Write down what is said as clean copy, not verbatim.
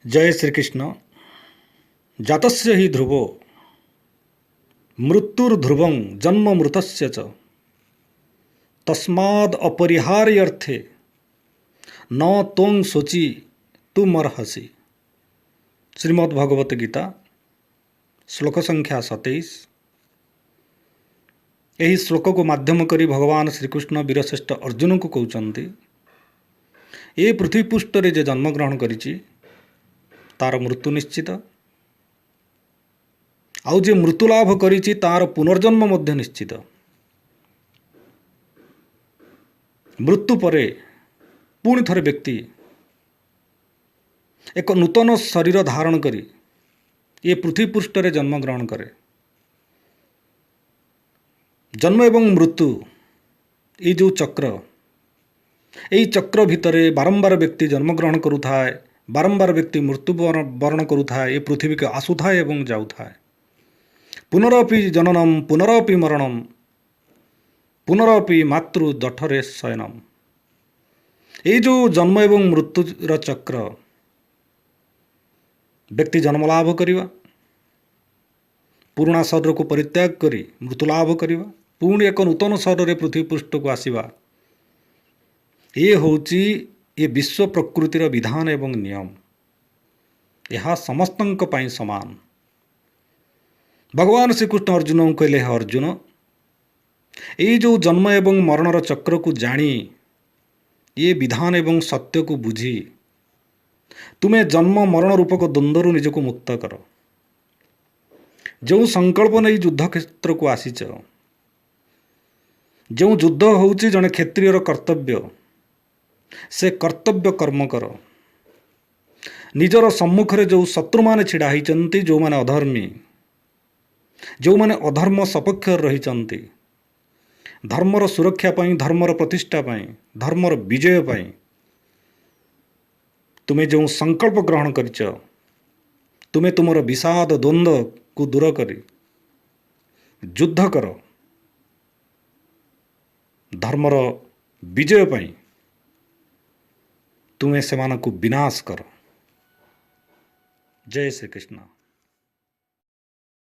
ଜୟ ଶ୍ରୀକୃଷ୍ଣ। ଜାତସ୍ୟ ହି ଧ୍ରୁବ ମୃତ୍ୟୁର୍ ଧ୍ରୁବଂ ଜନ୍ମ ମୃତସ୍ୟ ଚ ତସ୍ମାଦ୍ ଅପରିହାର୍ଯ୍ୟର୍ଥେ ନ ତ୍ୱଂ ଶୋଚିତୁମର୍ହସି। ଶ୍ରୀମଦ୍ ଭଗବତ ଗୀତା, ଶ୍ଲୋକ ସଂଖ୍ୟା 27। ଏହି ଶ୍ଲୋକକୁ ମାଧ୍ୟମ କରି ଭଗବାନ ଶ୍ରୀକୃଷ୍ଣ ବୀରଶ୍ରେଷ୍ଠ ଅର୍ଜୁନଙ୍କୁ କହୁଛନ୍ତି, ଏ ପୃଥିବୀ ପୃଷ୍ଠରେ ଯେ ଜନ୍ମଗ୍ରହଣ କରିଛି, ତାର ମୃତ୍ୟୁ ନିଶ୍ଚିତ। ଆଉ ଯେ ମୃତ୍ୟୁ ଲାଭ କରିଛି, ତାର ପୁନର୍ଜନ୍ମ ମଧ୍ୟ ନିଶ୍ଚିତ। ମୃତ୍ୟୁ ପରେ ପୁଣି ଥରେ ବ୍ୟକ୍ତି ଏକ ନୂତନ ଶରୀର ଧାରଣ କରି ଏ ପୃଥିବୀ ପୃଷ୍ଠରେ ଜନ୍ମଗ୍ରହଣ କରେ। ଜନ୍ମ ଏବଂ ମୃତ୍ୟୁ ଏଇ ଯେଉଁ ଚକ୍ର, ଏଇ ଚକ୍ର ଭିତରେ ବାରମ୍ବାର ବ୍ୟକ୍ତି ଜନ୍ମଗ୍ରହଣ କରୁଥାଏ, ବାରମ୍ବାର ବ୍ୟକ୍ତି ମୃତ୍ୟୁ ବରଣ କରୁଥାଏ, ଏ ପୃଥିବୀକୁ ଆସୁଥାଏ ଏବଂ ଯାଉଥାଏ। ପୁନରପି ଜନନମ ପୁନରପି ମରଣମ ପୁନରପି ମାତୃ ଜଠରେ ଶୟନମ। ଏଇ ଯେଉଁ ଜନ୍ମ ଏବଂ ମୃତ୍ୟୁର ଚକ୍ର, ବ୍ୟକ୍ତି ଜନ୍ମ ଲାଭ କରିବା, ପୁରୁଣା ଶରୀରକୁ ପରିତ୍ୟାଗ କରି ମୃତ୍ୟୁ ଲାଭ କରିବା, ପୁଣି ଏକ ନୂତନ ଶରୀରରେ ପୃଥିବୀ ପୃଷ୍ଠକୁ ଆସିବା, ଏ ହେଉଛି ଏ ବିଶ୍ୱ ପ୍ରକୃତିର ବିଧାନ ଏବଂ ନିୟମ। ଏହା ସମସ୍ତଙ୍କ ପାଇଁ ସମାନ। ଭଗବାନ ଶ୍ରୀକୃଷ୍ଣ ଅର୍ଜୁନଙ୍କୁ କହିଲେ, ହେ ଅର୍ଜୁନ, ଏଇ ଯେଉଁ ଜନ୍ମ ଏବଂ ମରଣର ଚକ୍ରକୁ ଜାଣି, ଏ ବିଧାନ ଏବଂ ସତ୍ୟକୁ ବୁଝି, ତୁମେ ଜନ୍ମ ମରଣ ରୂପକ ଦ୍ୱନ୍ଦ୍ୱରୁ ନିଜକୁ ମୁକ୍ତ କର। ଯେଉଁ ସଂକଳ୍ପ ନେଇ ଯୁଦ୍ଧ କ୍ଷେତ୍ରକୁ ଆସିଛ, ଯେଉଁ ଯୁଦ୍ଧ ହେଉଛି ଜଣେ କ୍ଷତ୍ରିୟର କର୍ତ୍ତବ୍ୟ, ସେ କର୍ତ୍ତବ୍ୟ କର୍ମ କର। ନିଜର ସମ୍ମୁଖରେ ଯେଉଁ ଶତ୍ରୁମାନେ ଛିଡ଼ା ହେଇଛନ୍ତି, ଯେଉଁମାନେ ଅଧର୍ମୀ, ଯେଉଁମାନେ ଅଧର୍ମ ସପକ୍ଷରେ ରହିଛନ୍ତି, ଧର୍ମର ସୁରକ୍ଷା ପାଇଁ, ଧର୍ମର ପ୍ରତିଷ୍ଠା ପାଇଁ, ଧର୍ମର ବିଜୟ ପାଇଁ ତୁମେ ଯେଉଁ ସଂକଳ୍ପ ଗ୍ରହଣ କରିଛ, ତୁମେ ତୁମର ବିଷାଦ ଦ୍ୱନ୍ଦ୍ୱକୁ ଦୂର କରି ଯୁଦ୍ଧ କର। ଧର୍ମର ବିଜୟ ପାଇଁ ତୁମେ ସେମାନଙ୍କୁ ବିନାଶ କର। ଜୟ ଶ୍ରୀକୃଷ୍ଣ।